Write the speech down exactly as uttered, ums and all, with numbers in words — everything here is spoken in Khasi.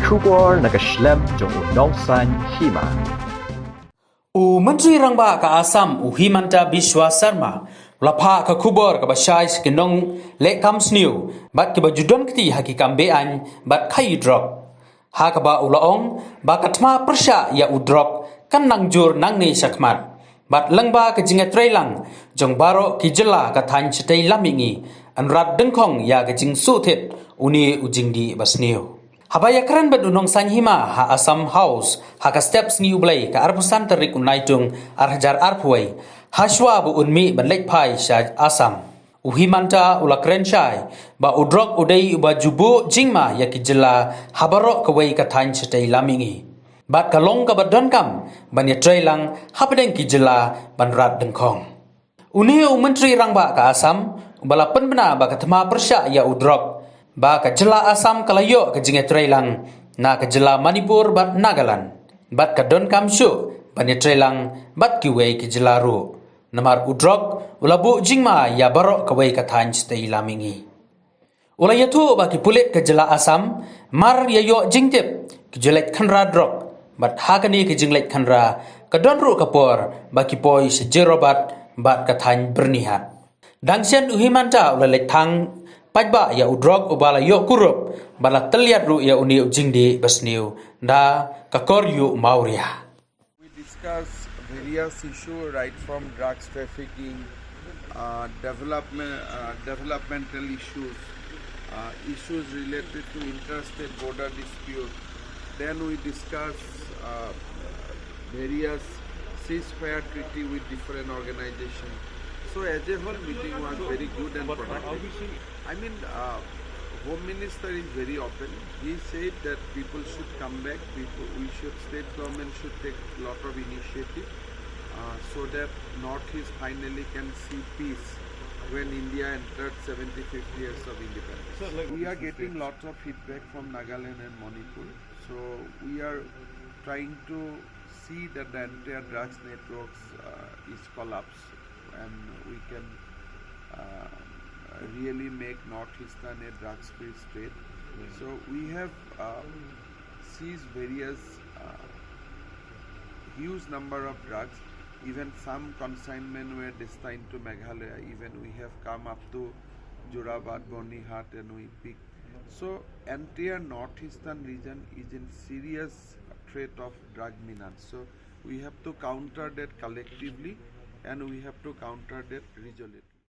Khubor na ka shlem jong u Nongsaiñ Hima. U Myntri Rangbah ka Assam, u Himanta Biswa Sarma, u la phah ka khubor kaba shai sha ki nongleh kam sniew bad kiba ju don kti ha ki kam be-aiñ bad khaii drok. Ha kaba u la ong ba ka thma pyrshah ïa u drok kan nang jur nangne shakhmat, bad lyngba ka jingïatreilang jong baroh ki jylla ka thaiñ shatei lam mihngi, yn rat dyngkhong ïa ka jingsuhthit une u jingdih basniew. Haba ïakren bad u Nongsaiñ Hima ha Assam House ha ka step Sngi U Blei ka arphew san tarik u Naitung ar hajar arphew wei, hashwa ba un mih ban leit phai sha Assam, u Himanta u la kren shai ba u drok u dei uba ju buh jingma ïa ki jylla ha baroh kawei ka thaiñ shatei lam mihngi, bad ka long kaba donkam ban ïatreilang hapdeng ki jylla ban rat dyngkhong. Une u Myntri Rangbah ka Assam uba la pynbna ba ka thma pyrshah ïa u drok, ba ka jylla Assam ka la ïoh ka jingïatreilang na ka jylla Manipur bad Nagaland, bad ka donkam shuh ban ïatreilang bad kiwei ki jylla ruh, namar u drok u la buh jingma ïa baroh kawei ka thaiñ shatei lam mihngi. U la ïathuh ba ki pulit ka jylla Assam mar ïa ïoh jingtip ki ju leit khynra drok, bad ha kane ka jingleit khynra ka don ruh ka por ba ki poi sha Jorabat bad ka thaiñ Byrnihat. Dang shen u Himanta u la leit thang paidbah ïa u drok uba la ïoh kurup, bad la tylliat ruh ïa une u jingdih basniew da ka kor ïuh mawria. We discuss various issues, right from drugs trafficking, uh, development, uh, developmental issues, uh, issues related to interstate border dispute. Then we discuss uh, various ceasefire treaty with different organizations. So as a whole, meeting was very good and productive. I mean, uh, Home Minister is very open. He said that people should come back. People, we should, state government should take lot of initiative uh, so that Northeast finally can see peace when India entered seventy-fifth years of independence. So, like, we are getting lots of feedback from Nagaland and Manipur. So we are trying to see that the entire drugs networks uh, is collapsed, and we can uh, really make Northeastern a drug-free state. So we have uh, seized various uh, huge number of drugs. Even some consignment were destined to Meghalaya. Even we have come up to Jorabat, Byrnihat, and we pick. So entire Northeastern region is in serious threat of drug menace. So we have to counter that collectively, and we have to counter that resolutely.